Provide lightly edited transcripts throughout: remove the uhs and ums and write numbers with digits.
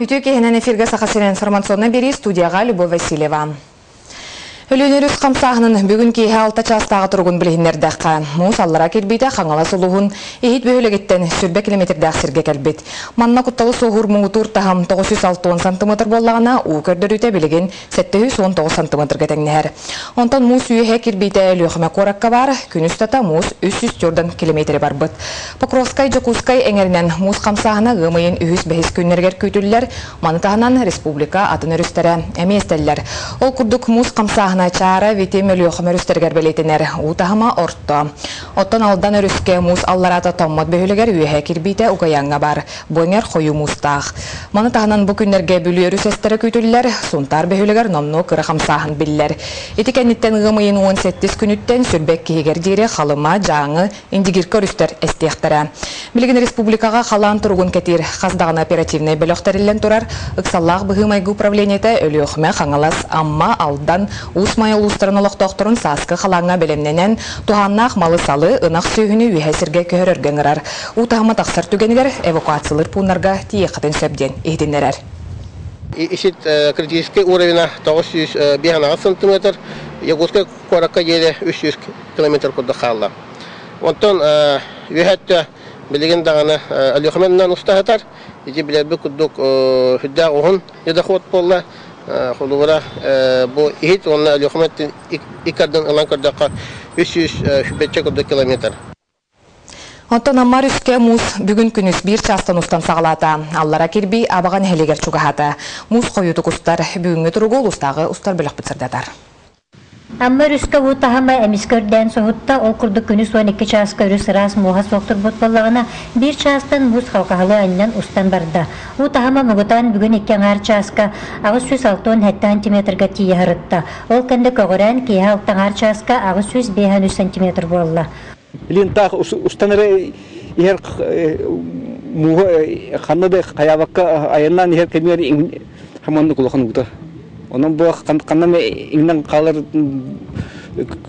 Үтүө киһинэн эфиргэ Саха сирин информационнай биэрии студияҕа Любовь Васильева. Өлүөнэ өрүс хамсааһынын бүгүн киэһэ алта чаастааҕы туругун билиһиннэрдэххэ, муус аллара кирбиитэ Хаҥалас улууһун Иһит бөһүөлэгиттэн сүрбэ километрдаах сиргэ кэлбит. Манна кутталы суоһуур муҥутуур таһым 960 сантыметр буоллаҕына, уу көрдөрүүтэ билигин 719 сантыметрга тэҥнэһэр. Онтон муус үөһэ кирбиитэ Өлүөхүмэ куоракка баар, күн устата муус 304 километры барбыт. Покровскай, Дьокуускай эҥэринэн муус хамсааһына ыам ыйын үһүс-бэһис күннэригэр күүтүллэр. Маны таһынан республика атын өрүстэрэ эмиэ эстэллэр. Ол курдук муус хамсааһына Чаара, Витим, Өлүөхүмэ өрүстэригэр бэлиэтэнэр. Уу таһыма орто. Оттон Алдан өрүскэ муус аллараата Томмот бөһүөлэгэр үөһэ кирбиитэ Угайаҥҥа баар. Бу эҥэр хойуу муустаах. Маны таһынан бу күннэргэ Бүлүү өрүс эстэрэ күүтүллэр, Сунтаар бөһүөлэгэр номнуо кыра хамсааһын биллэр. Ити кэнниттэн ыам ыйын 17 күнүттэн Сүрбэк киһигэр диэри Халыма, Дьааҥы, Индигирка өрүстэр эстиэхтэрэ. Билигин республикаҕа халаан туругун кэтиир хас даҕаны оперативнай бөлөх тэриллэн турар. Ыксаллаах быһыы-майгы управлениета Өлүөхүмэ, Хаҥалас, Амма, Алдан, Уус Майа улуустарын олохтоохторун сааскы халааҥҥа бэлэмнэнэн, туһааннаах малы-салы, ынах сүөһүнү үөһэ сиргэ көһөрөргө ыҥырар. Уу таһыма тахсар түгэнигэр эвакуациялыыр пууннарга тиийиэххитин сөп диэн иһитиннэрэр. Исит критический уровена 905 сантиметр, Якутскай куоракка диэри 300 километр курдук хаалла. Онтон үөһэттэ билигин даҕаны Өлүөхүмэннэн устаһытар. Ити билэрбит курдук сүрдээх уһун ледоход буолла. Холобура, бу иһит уонна Өлүөхүмэттэн икки ардын ылан көрдөххө 300 курдук километр. Оттон Амма өрүскэ муус бүгүн күнүс биир чаастан устан саҕалаата. Аллара кирбии Абаҕа нэһилиэгэр чугаһаата. Муус хойуутук устар. Бүгүҥҥү туругу улуустааҕы устар бөлөхпүт сырдатар. Амма өрүскэ уу таһыма эмискэ үрдээн соһутта, ол курдук күнүс 12 чааска өрүс ыраас мууһа суох турбут буоллаҕына, биир чаастан муус халҕаһалыы анньан устан барда. Уу таһыма муҥутаан бүгүн икки аҥаар чааска 867 сантиметрга тиийэ сырытта. Ол кэннэ көҕүрээн киэһэ алта аҥаар чааска 853 сантиметр буолла. Лентаах устан эрэ иһэр мууһу ханна да хайаабакка айаннаан иһэр кэмигэр хаманнык улахан уута. Онон бу ханна эмэ иҥнэн хаалар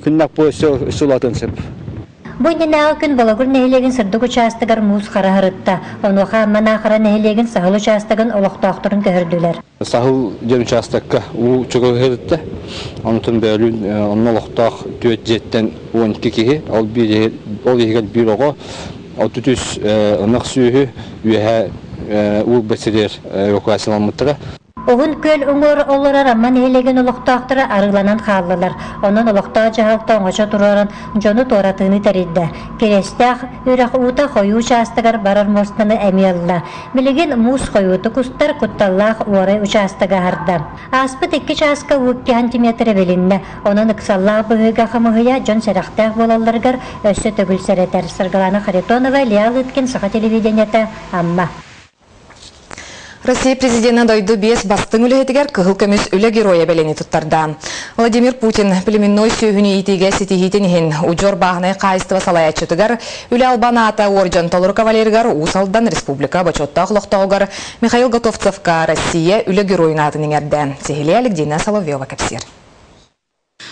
күннээх бу өссө өссө улаатыан сөп. Бу иннинээҕи күн Бологур нэһилиэгин сырдык учаастагар муус хараһарытта. Онуоха Амма Наахара нэһилиэгин Саһыл учаастагын олохтоохторун көһөрдүлэр. Саһыл диэн учаастакка уу чөкөһүтэ. Онтон бөөлүүн онно олохтоох түөрт дьиэттэн 12 киһи, ол биир ол иһигэр биир оҕо, 33 ынах сүөһү үөһэ уу сиригэр эвакуацияламмыттара. Уһун Күөл уҥуор олорор Амма нэһилиэгин олохтоохторо арыыланан хааллылар. Онон олохтоох дьаһалта оҥочо туруоран дьону туоратыыны тэрийдэ. Кириэстээх үрэх уута хойуу учаастагар барар муостаны эмиэ ылла. Билигин муус хойуутук устар кутталлаах уорай учаастага аһарда. Ааспыт икки чааска уу икки сантиметр эбилиннэ. Онон ыксаллаах быһыыга хамыһыйа дьон сэрэхтээх буолалларыгар өссө төгүл сэрэтэр. Саргылана Харитонова, Илья Лыткин, Саха телевидениета, Амма. Россия президенэ дойду биэс бастыҥ үлэһитигэр кыһыл көмүс үлэ геройа бэлиэни туттарда. Владимир Путин племенной сүөһүнү иитиигэ ситиһиитин иһин удьуор бааһынай хаһаайыстыба салайааччытыгар Үлэ албан аата уордьан толору кавалерыгар Уус Алдан Республика бочуоттаах олохтооҕугар Михаил Готовцевка Россия үлэ геройун аатын иҥэрдэ. Сиһилии Александра Соловьева кэпсиир.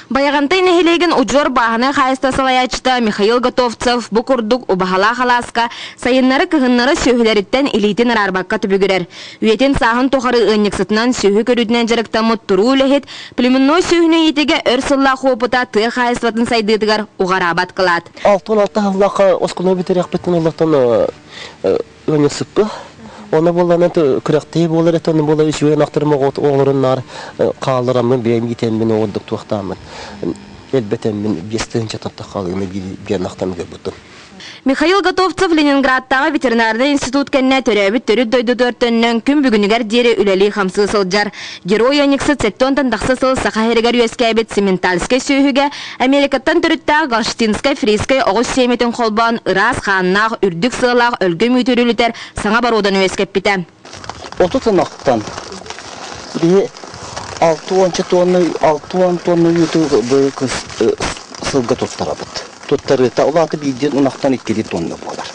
Байаҕантай нэһилиэгин удьуор бааһынай хаһаайыстыба салайааччыта Михаил Готовцев бу курдук убаһалаах алааска сайыннары-кыһыннары сүөһүлэриттэн илиитин араарбакка түбүгүрэр. Үйэтин сааһын тухары ыанньыксытынан сүөһү көрүүтүнэн дьарыктаммыт туруу үлэһит племенной сүөһүнү иитиигэ өр сыллаах уопута тыа хаһаайыстыбатын сайдыытыгар уҕараабат кылаат. 66 сыллаахха оскуола бүтэриэхпиттэн олохтон ыанньыксыппы. Онно буоллаҕына күрэхтэһии буолар этэ, онно буолар үчүгэй ынахтарым оҕолорун наар хааллараммын бэйэм иитэммин оҕордук туохтааммын элбэтэммин 5 тыһыынчаттан таххалыыны биир ынахтан көрбүтүм. Михаил Готовцев Ленинградтааҕы ветеринарнай институт кэннэ төрөөбүт төрүт дойдутугар төннөн күн бүгүнүгэр диэри үлэлии-хамсыы сылдьар. Герой ыанньыксыт сэттэ тахса сыл Саха сиригэр үөскээбит Сементальскай сүөһүгэ Америкаттан төрүттээх Галштинскай фризскай оҕус сиэмэтин холбоон ыраас хааннаах, үрдүк сыалаах өлгөм үүтү үрүлүтэр саҥа боруоданы үөскэппитэ. 30 ынахтан биһи 60 тонна 60 тонна үүтү сылга туттарабыт. Туттарыыта ол аата биирдиин ынахтан иккилии тонна буолар.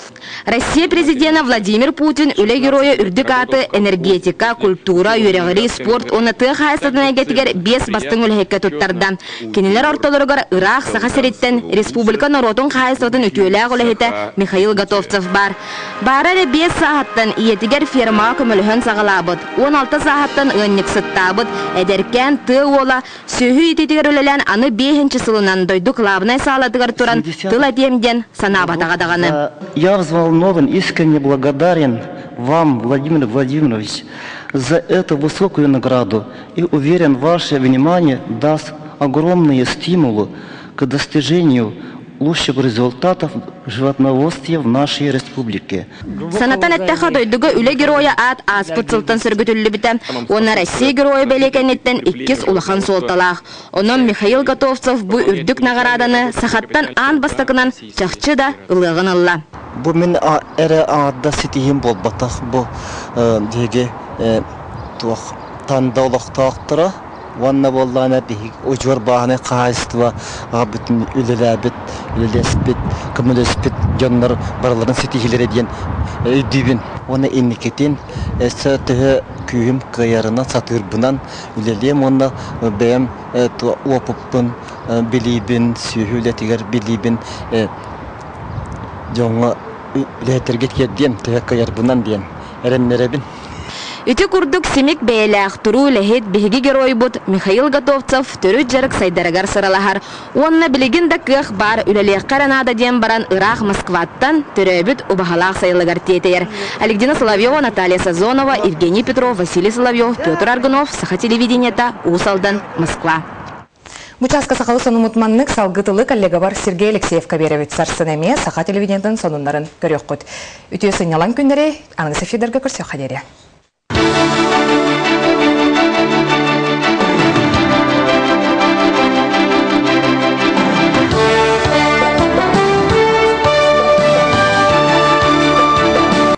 Россия президенэ Владимир Путин Үлэ Геройа үрдүк ааты энергетика, культура, үөрэҕирии, спорт уонна тыа хаһаайыстыбатын эйгэтигэр биэс бастыҥ үлэһиккэ туттарда. Кинилэр ортолоругар ыраах Саха сириттэн республика норуотун хаһаайыстыбатын үтүөлээх үлэһитэ Михаил Готовцев баар. Баара эрэ биэс сааһыттан ийэтигэр фермаҕа көмөлөһөн саҕалаабыт, 16 сааһыттан ыанньыксыттаабыт эдэркээн тыа уола Сүөһү иитиитигэр үлэлээн аны биэһинчи сылынан дойду кылаабынай саалатыгар туран тыл этиэм диэн санаабатаҕа даҕаны. Я взволнован, искренне благодарен вам, Владимир Владимирович, за эту высокую награду и уверен, ваше внимание даст огромные стимулы к достижению лучших результатов в животноводстве в нашей республике. Санатан эттэххэ, дойдуга Үлэ Геройа аат ааспыт сылтан сөргүтүллүбүтэ уонна Россия Геройа бэлиэ кэнниттэн иккис улахан суолталаах. Онон Михаил Готовцев бу үрдүк наҕарааданы сахаттан аан бастакынан чахчы да ылыаҕын ылла. Бу мин эрэ аҥардас ситиһиим буолбатах. Бу биһиги туох Танда олохтоохторо Уонна буоллаҕына биһиги удьуор бааһынай хаһаайыстыба бүтүн үлэлээбит, үлэлэспит, көмөлөспүт дьоннор барыларын ситиһиилэрэ диэн өйдүүбүн. Уонна инникитин өссө төһө күүһүм кыайарынан, сатыырбынан үлэлиэм уонна бэйэм уопуппун, билиибин, сүөһү үлэтигэр билиибин дьоҥҥо үлэһиттэргэ тиэрдиэм төһө кыайарбынан диэн эрэннэрэбин. Ити курдук симик бэйэлээх туруу үлэһит биһиги геройбут Михаил Готовцев төрүт дьарык сайдарыгар сыралаһар уонна билигин да кыах баар үлэлиэххэ эрэ наада диэн баран ыраах Москваттан төрөөбүт убаһалаах сайылыгар тиэтэйэр. Александра Соловьева, Наталья Сазонова, Евгений Петров, Василий Соловьев, Петр Аргунов, Саха телевидениета, Уус Алдан, Москва. Бу чааска сахалы сонумут маннык салгы тылы коллегабар Сергей Алексеевка биэрэбит. Сарсын эмиэ саха телевидениетын сонуннарын көрүөххүт. Үтүө сынньалаҥ күннэри аныгыс эфирдэргэ көрсүөххэ диэри.